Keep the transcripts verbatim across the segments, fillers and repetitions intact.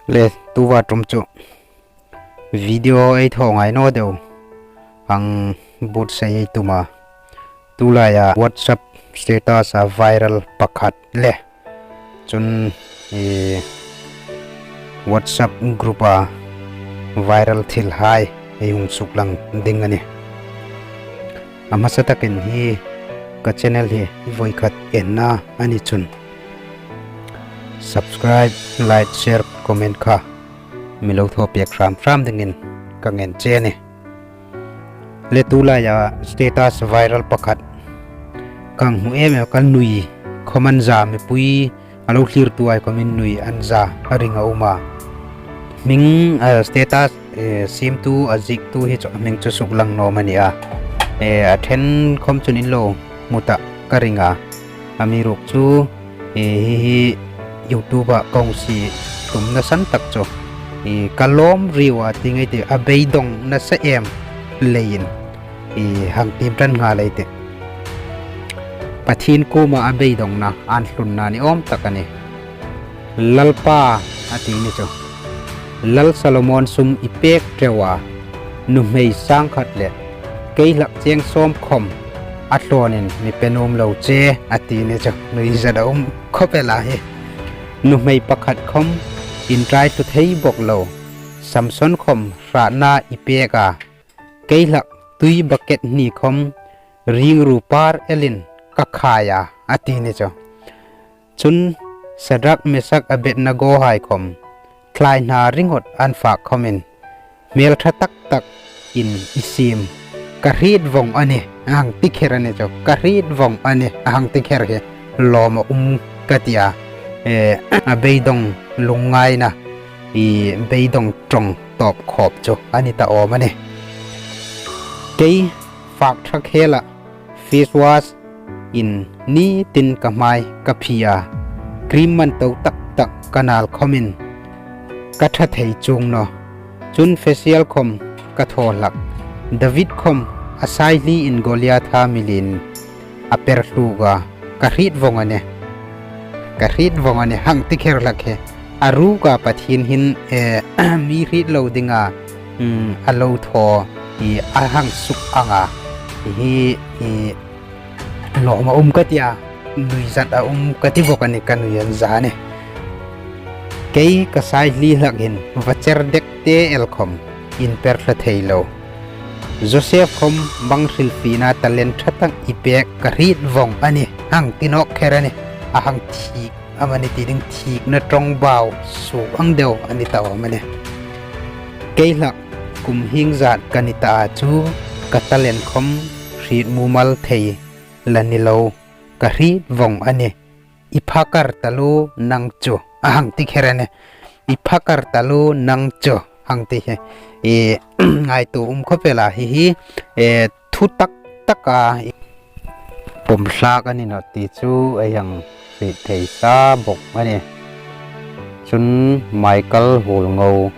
Le tuta ṭum chu video ei thaw ngai naw deu hang buotsai ei tum a. Tulaia WhatsApp status-a viral pakhat le chun, eh, WhatsApp group-a viral thilhai ei hung suklang ding a nih. A hmasa takin hi ka channel hi voi khat enna a ni chun subscribe, like, share, comment kha mi lo thaw pek hram hram dingin ka ngen che a nih. Le tulaia status viral pakhat ka hmu em em, ka nui khawm an za, mipui a lo thlirtuhai khawmin nui an za a ring a um a. Hming, eh, status, eh, siemtu, a ziektu hi chu a hming chu suklang naw am a ni a. Eh, a ṭhen khawm chun in lo hmu ta ka ring a. Amiruokchu, eh, hi hi YouTube-a ka hung sie tum nasan tak chu, eh, ka lawm riau a ti ngei ti, a beidawng nasa em leiin, eh, hang tiem ṭan nghal ei tih. Pathien kuoma a beidawngna, an hlunna ni awm tak a nih. Lalpa, a ti ni chu, Lal Solomon sum i pek ṭeu a, nuhmei sang khat le kei hlak cheng sawm khawm a tlawnin mi pe nuom lo che, a ti ni chu, nuizat a um khawp el a hi. Nuhmei pakhat khawm intrai tlu thei bawk lo, Samson khawm hratna i pek a, kei hlak tui bucket hni khawm ringru par elin ka khai a, a ti ni chu. Chun Sadrak, Mesak, Abednego hai khawm thlai hna ringawt an fak khawmin hmel ṭha tak takin i siem ka hriet vawng a nih, a hang ti kher a ni chu, ka hriet vawng a nih, a hang ti kher hi lawm a um ka ti a. Eh, a beidawng lungngaina, i beidawng ṭawng tawp khawp chu a ni ta awm a nih. Kei fak ṭha khela face wash-in nitin ka hmai ka phi a, cream man to tak tak ka nal khawmin ka ṭha thei chuong naw. Chun facial khawm ka thaw hlak. David khawm a saihliin Goliatha miliin a per hluk a, ka hriet vawng a nih, ka hriet vawng a nih, hang ti kher hlak hi. A ruka Pathien hin, eh, mi hriet lo dinga, mm, a lo thaw hi a hang suk ang a. Hi, hi, lawm a um ka ti a, nuizat a um ka ti bawk a nih, ka nui an za a nih. Kei ka saihli hlak hin va cher dek te el khawm in per thla thei lo. Joseph khawm bang hrilfiena talent ṭha tak i pek ka hriet vawng a nih, hang ti nawk kher a nih, a hang thik amani ti ding, thikna ṭawngbau suok ang deu a ni ta awm a nih. Kei hlak kum hieng zat ka ni ta a chu ka talent khawm hriet mumal thei la ni lo, ka hriet vawng a nih. I phakar taluo nang chu, a hang ti kher a nih. I phakar taluo nang chu, hang ti hi. I ngaituo um khawp el a hi hi, eh, thu tak tak a pawm hlak a ni nawh ti chu ei hang hriet thei sa bawk a nih. Chun Michael Hulngo,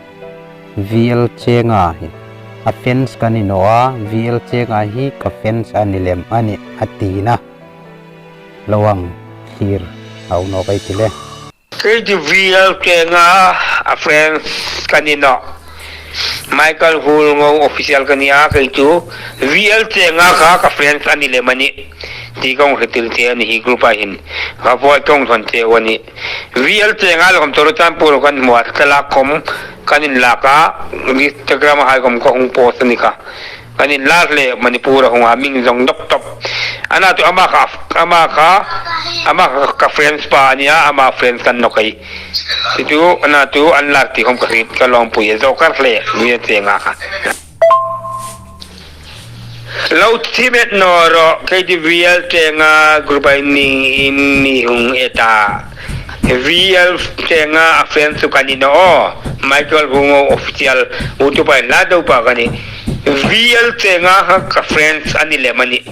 V L Chenga hi a fans ka ni naw a, V L Chenga hi ka fans a ni lem a nih, a ti na. Lo hang thlir a um nawk ei ti le. Kei chu V L Chenga a fans ka ni nawh. Michael Hulngo official ka ni a, kei chu V L Chenga kha ka fans a ni lem a nih ti ka hung hriettir che a nih, hi group-a hin ka vote ka hung thawn che a nih. V L Chenga le khawm Churachandpur kan hmu a, thlalak khawm kan inlak a, Instagram-a hai khawm ka hung post a ni kha. Kan inlak le Manipur-a hung a, hming zawng dawk tawp. Ana chu ama kha, ama kha, ama kha ka fans pa a ni a, ama fans ka ni nawk ei. Chu chu, ana chu an lak ti khawm ka hriet, ka lawmpui a, Joker le V L Chenga kha. Lo thi met naw rawh, kei chu V L Chenga group-a ni, ni hung et a. V L Chenga a fans chu ka ni naw aw. Michael Hulngo official, YouTube-a inlak deu pa ka nih. V L Chenga kha ka fans a ni lem a nih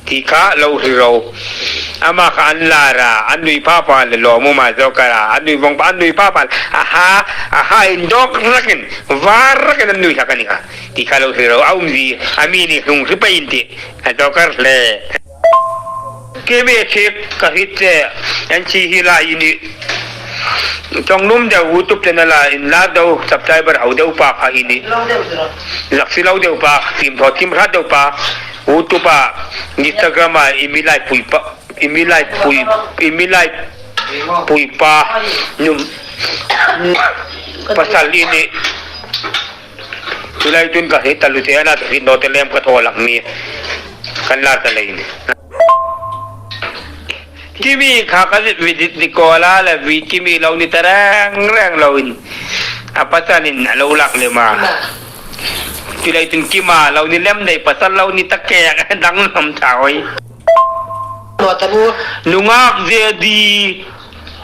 ti kha lo hre ro. Ama kha an lar a, an nui pha pha le lawm um a, Joker-a, an nui vawng pha, an nui pha pha le, aha, aha, indawk rakin, var rakin an nui hlak a ni kha ti kha lo hre ro. A umzie, a mi ni hung hre pei in ti, a Joker le. Kei mi chik ka hriet che, an chi hi la i ni. Ṭawng nuom deu YouTube channel-a inlar deu, subscriber hau deu pa kha hi ni. Zaksi lo deu pa, thiem thaw thiem hrat deu pa, YouTube-a, Instagram-a, i mi laipui pa, i mi laipui, i mi laipui pa, nuom, pasal i ni. Tulai tun ka hriet taluo che, a na hriet naw te lem ka thaw lak ni. Kan lar ta lei ni. Kimi kha ka visit ni ko la la vi kimi lo ni ta reng reng lo in. A pasalin a lo lak lem a. Tulai tun kima lo ni lem dai pasal lo ni ta ke dang lam ta oi. Nungak je di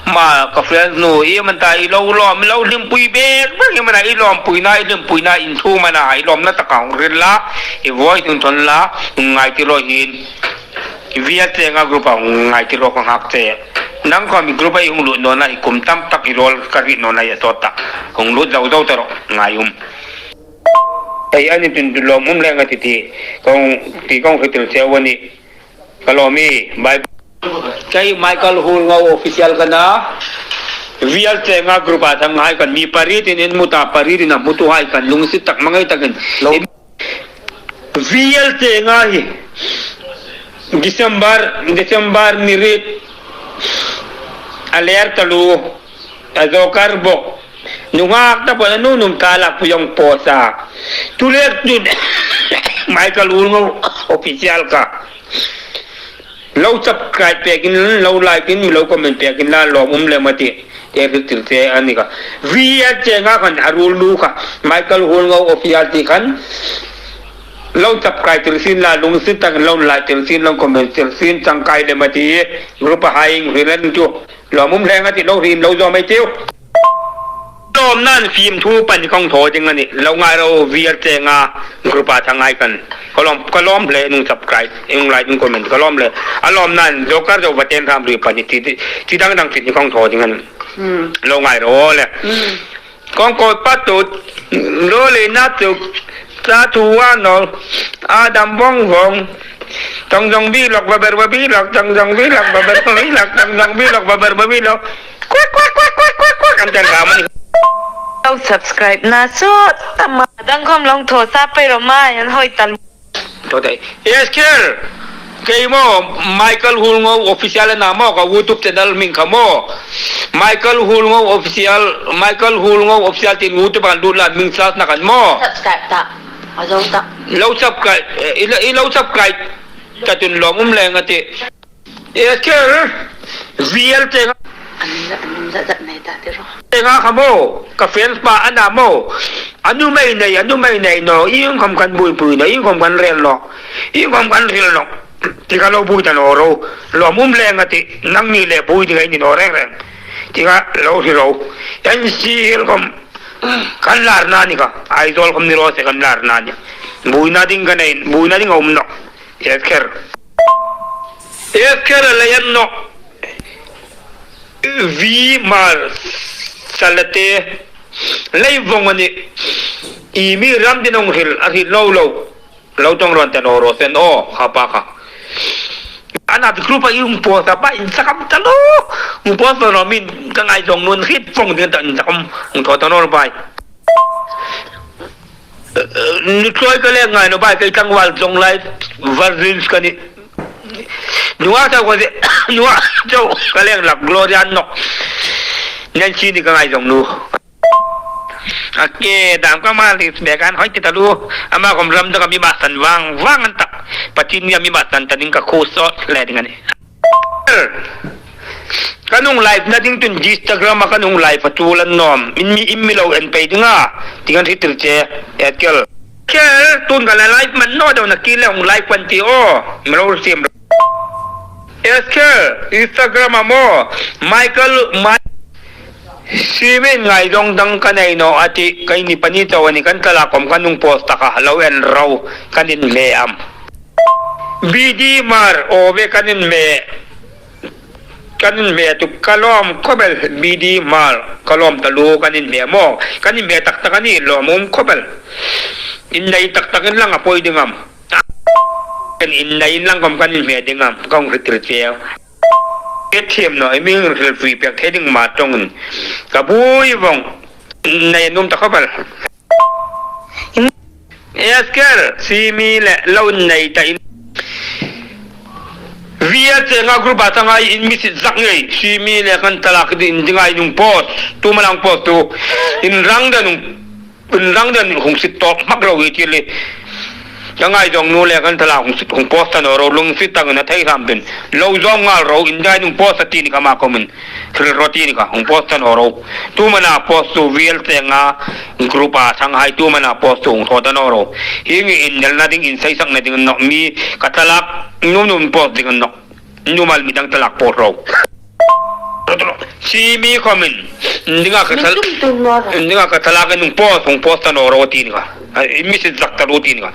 ma ka friends nu, i man ta i lo lawm, lo hlimpui bek bek, i man a i lawmpuina, i hlimpuina, inthumna, i lawmna taka hung hril la, i voice hung thawn la, hung ngaitiraw hin. Vial Chenga group-a hung ngaitiraw ka nghak che. Nang khawm i group-a i hung lut nawna hi kum tam tak i rawl ka hriet nawna hi a sawt ta. Hung lut zo zo ta rawh, ngai um. Ei, a ni tun tu lawm um leng a ti ti. Kong, ti kong hriettir cheu a ni. Ka lawm ie, bye. Kei Michael Hulngau Official ka nih a. Vial Chenga group-a thanghai kan mi pariet in, in hmu ta, pariet in a hmutuhai kan lungsit tak hmangai takin. Lo. Vial Chenga hi December, December ni riet a ler taluo, a zawkar bok. Nunghak ta pawna nuhnum ka lak pui hung post a. Tulai tun Michael Hulngau Official ka. Lo subscribe pekin, lo like in, lo comment pekin la lawm um lem a ti. Te hriettir che a ni kha. Vial Chenga khan a ruol nu kha. Michael Hulngau Official ti khan. Lo subscribe tir sien la, lungsit takin lo like tir sien, lo comment tir sien, changkai lem a ti. Group-a hai hung hril an chu. Lawm um leng a ti, lo hriet lo zo mai tiu. Lawmna'n fimthu pan kong thaw ding a nih. Lo ngai ro, Vial Chenga group-a thanghai kan. Ka lawm, ka lawm hle in hung subscribe, in hung like, in hung comment, ka lawm hle. A lawmna'n zawkar zo va ten ram ri pan ti, ti, ti dang dang ti kong thaw ding a nih. Hmm. Lo ngai ro le. Hmm. Kong ko pa tu, lo le na tu, sa tu wa no, Adam Wong Wong. Tong zong bi lok ba ber ba bi lok, tong zong bi lok ba ber ba bi lok, tong zong bi lok ba ber ba bi lok. Kwak, kwak, kwak, kwak, kwak, kwak, an tel ka mani. Lo subscribe na so tama dang khom long tho sa pe ro ma yan hoi tal. Tho dai. Yes, kir. Kei maw, Michael Hulngau Official a na maw, ka YouTube channel hming kha maw. Michael Hulngau Official, Michael Hulngau Official tin YouTube an lut la hming search na kan maw. Subscribe ta. A zo ta. Lo subscribe, eh, i lo, i lo subscribe. Ta tun lawm um leng a ti. Esker, Vial Chenga. An, an zat zat nei ta ti ro. Chenga kha maw, ka fans pa a na maw. A nuhmei nei, a nuhmei nei naw, iengkhom kan buoipui naw, iengkhom kan rel naw, iengkhom kan hril naw. Ti kha lo buoi ta naw ro. Lawm um leng a ti, nangni le buoi ding ei ni naw reng reng. Ti kha lo hre ro. N C Hill khom kan lar na ni kha. Aizawl khom ni raw se kan lar na ni. Buoina ding ka nei, buoina ding a um nawh. Esker. Esker a lei an nawh. V Mar Salate. Lei vong a nih. I mi ram din hung hril, a hril lo lo. Lo tong ron ta naw raw se naw, kha pa kha. A na ti group-a i hung post a pa in sakam ta lo. Hung post lo min ka ngaizawng nuom hriet vong ding ta in sakam. Hung thaw ta naw bai. Ni tloi ka leng ngai naw bai, kei tlangval zong lai virgins ka nih. Nunga chau ka ti, nunga chau ka leng lak Gloria nawh. Nancy ni ka ngaizawng nu. A ke dam ka ma lis be kan hoi ti ta lu. Ama khom ram da ka mi ba san vang, vang an tak. Pathien ni a mi ba san ta ding ka khu sawt le ding a nih. Kan hung live na ding tun Instagram-a kan hung live a tul an nawm. In mi, in mi lo en pei ding a. Ti kan hriettir che, Esker. Esker, tun kan la live man naw deu na ki le hung live kan ti aw. Mi lo siem. Esker, Instagram-a maw. Michael, Ma-, Simin ngaizawng dang ka nei naw a ti, keini pani chau a ni kan tala khom kan hung post ta kha, lo en ro, kan inhme am. B D Mar, aw ve kan inhme, kan inhme tu ka lawm khop el, B D Mar, ka lawm ta lu kan inhme maw, kan inhme tak tak a ni lawm um khop el. Innei tak tak in lang a poi ding am. Kan innei in lang khom kan inhme ding am, kan hriettir cheu. Ke thiem naw, i mi hril fui pek thei ding ma ṭawngin. Ka buoi vawng. Nei nuom ta khawp el. Esker, Simi le lo nei ta in. Vial Chenga group-a chang hai in mi sit zak ngei. Simi le kan talak ding in dinga in hung post. Tu ma lang post tu. In rang dan hung, in rang dan hung sit tawk hmak ro hi ti le. Ka ngaizawng nu le kan talak hung sit, hung post ta naw ro, lungsit takin a thei hram pin. Lo zawng ngal ro, in dai hung post a ti ni kha ma comment. Thil ro ti ni kha, hung post ta naw ro. Tu ma lang post tu Vial Chenga group-a chang hai tu ma lang post tu hung thaw ta naw ro. Hi ngi innelna ding, inseisakna ding a nawh, mi ka talak nuom nuom post ding a nawh. Numal mi dang talak post ro. Simi comment. Dinga ka tal-, dinga ka talak in hung post, hung post ta naw ro ti ni kha. Ai, mi sit zak ta ro ti ni kha.